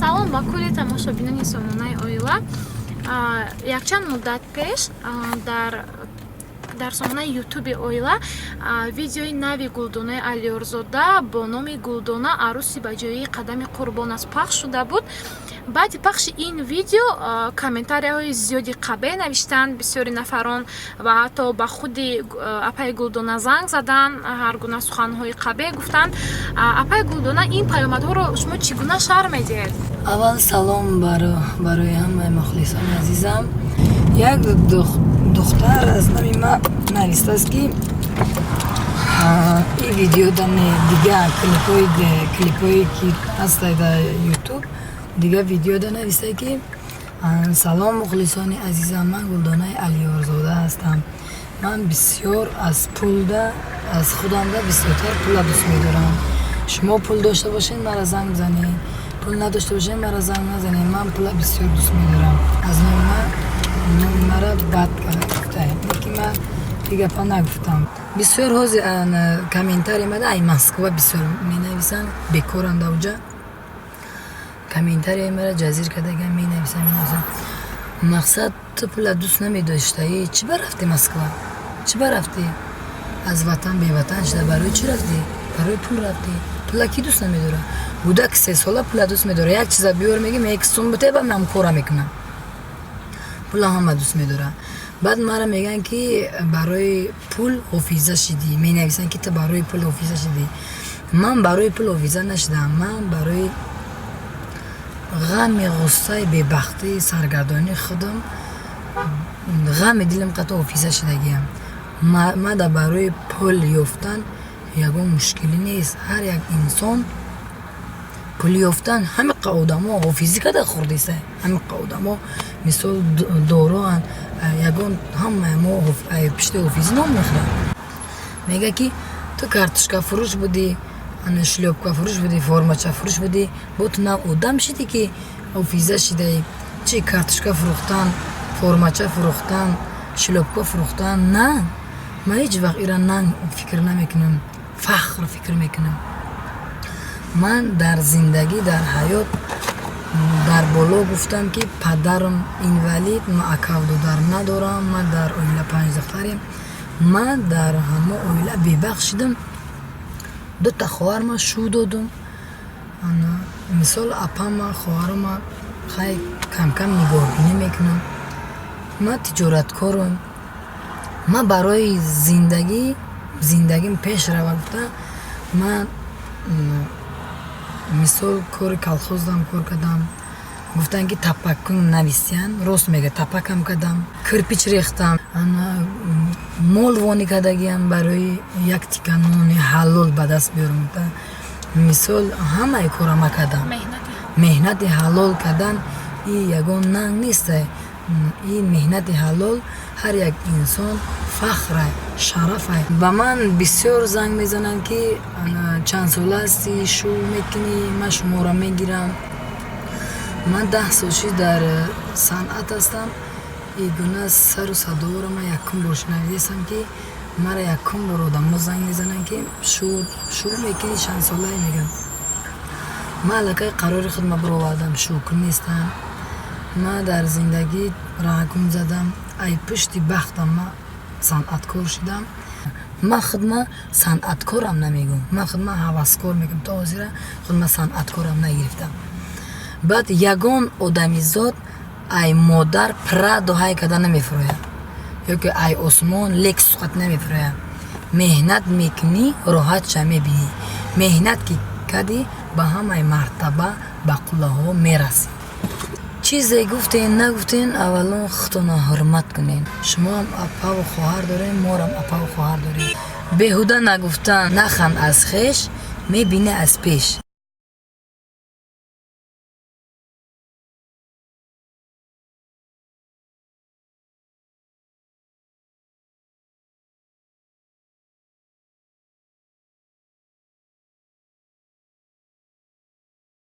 Салом ба кулли тамошобинони сомонаи Оила. Якчанд муддат пеш дар сомонаи Ютуби Оила видеои нави Гулдонаи Алиёрзода бо номи «Гулдона арӯси ба ҷои қадами қурбон аст» пахш шуда буд. Баъди пахши ин видео комментарияҳои зиёди қабеҳ навиштанд бисёри нафарон ва ҳатто ба худи апаи Гулдона занг заданд, ҳар гуна суханҳои қабеҳ гуфтанд. Апаи Гулдона, ин паёмадҳоро шумо чӣ гуна шарҳ медиҳед? Аввал салом барои ҳамаи мухлисони азизам. Як духтар аз номи ман навистааст, ки ин видеодани дига клипҳое ки ҳастай дар Ютуб, дига видеода навистае, ки: «Салом, мухлисони азизам, ман Гулдонаи Алиёрзода ҳастам. Ман бисёр аз пулда, аз худамда бисёртар пула дӯст медорам. Шумо пул дошта бошед, мара занг бизанед, пул надошта бошед, мара занг назанед. Ман пула бисёр дӯст медорам». Аз номи ман, номи мара бад гуфта, ки ман и гапа нагуфтам. Бисёр ҳозир комментарий омада, ай Москва бисёр менависанд, бекоранд ауҷа, комментарияи мара ҷазир кардага менависанд, менависанд. Мақсад, ту пула дӯст намедоштаӣ, чӣ ба рафтӣ Москва? Чӣ ба рафтӣ? Аз ватан беватан шуда, барои чӣ рафтӣ? Барои пул рафтӣ. Пула кӣ дӯст намедорад? Кӯдаки 3 сола пула дӯст медорад. Як чиза биёр, мегӣ, як сум бите, ба ман кора мекунам. Пула ҳама дӯст медорад. Баъд мара мегӯянд, ки барои пул ҳофиза шидӣ. Менависанд, ки ту барои пул ҳофиза шидӣ. Ман барои пул ҳофиза нашудам. Ман барои ғами ғуссаи бебахтии саргардонии худам, ғами дилам қато ҳофиза шудагиам. Мада барои пул ёфтан ягон мушкилӣ нест. Ҳар як инсон пул ёфтан, ҳамиқа одамо ҳофизӣ карда хӯрдиса, ҳамиқа одамо мисол дороанд, ягон ҳамаи мо пишти ҳофизӣ ном мехӯрад. Мега, ки ту картошкафурӯш будӣ, ана шлёпкафурӯш будӣ, формачафурӯш будӣ, бо ту нав одам шидӣ, ки ҳофиза шидаӣ. Чи картошка фурӯхтан, формача фурӯхтан, шлёпка фурӯхтан? На, ман ҳеҷ вақт ира нанг фикр намекунам, фахр фикр мекунам. Ман дар зиндагӣ, дар ҳаёт дар боло гуфтам, ки падарам инвалид, ман акаву додар надорам, ман дар оила панҷ духтарем. Ман дар ҳама оила бебахт шидам. Дута хоҳарма шу додум. Мисол, апама, хоҳарама хай камкам нигоҳбинӣ мекунам. Ман тиҷораткорам. Ман барои зиндагӣ, зиндагим пеш рава гуфта, ман мисол кори колхоздам кор кардам. Гуфтанд, ки тапаккун нависиян, рост мега, тапакам кардам, кирпич рехтам, мол вонӣ кардагиам, барои як тика нони ҳалол ба даст биёрам. Мисол, ҳамаи кора ма кардам. Меҳнати ҳалол кардан и ягон нанг неста. И меҳнати ҳалол ҳар як инсон фахра, шарафа. Ба ман бисёр занг мезананд, ки чанд сола ҳастӣ, шу мекунӣ, ман шуморо мегирам. Ман 10 сол шид дар санъат ҳастам. И гуна сару садоро ман якум бор шунавидаистам, ки мара якум бор одамо занг мезананд, ки шу мекунӣ, чанд солае, мегӯям. Ман аллакай қарори худма баровардам, шукр нестам. Ман дар зиндагӣ раҳгум задам, ай пушти бахтам ман санъаткор шудам. Ман худма санъаткорам намегӯм, ман худма ҳаваскор мегӯм. То ҳозира худма санъаткорам нагирифтам. Баъд ягон одамизод ай модар Прадо ҳай карда намефурӯяд ё ки ай осмон Лексус қат намефурӯяд. Меҳнат мекунӣ, роҳатша мебинӣ. Меҳнат ки кардӣ, ба ҳамаи мартаба, ба қуллаҳо мерасӣ. Чизе гуфтен, нагуфтен, аввалон худтонро ҳурмат кунед. Шумоам апаву хоҳар дорем, морам апаву хоҳар дорем. Беҳуда нагуфтан: «Наханд аз хеш, мебинӣ аз пеш».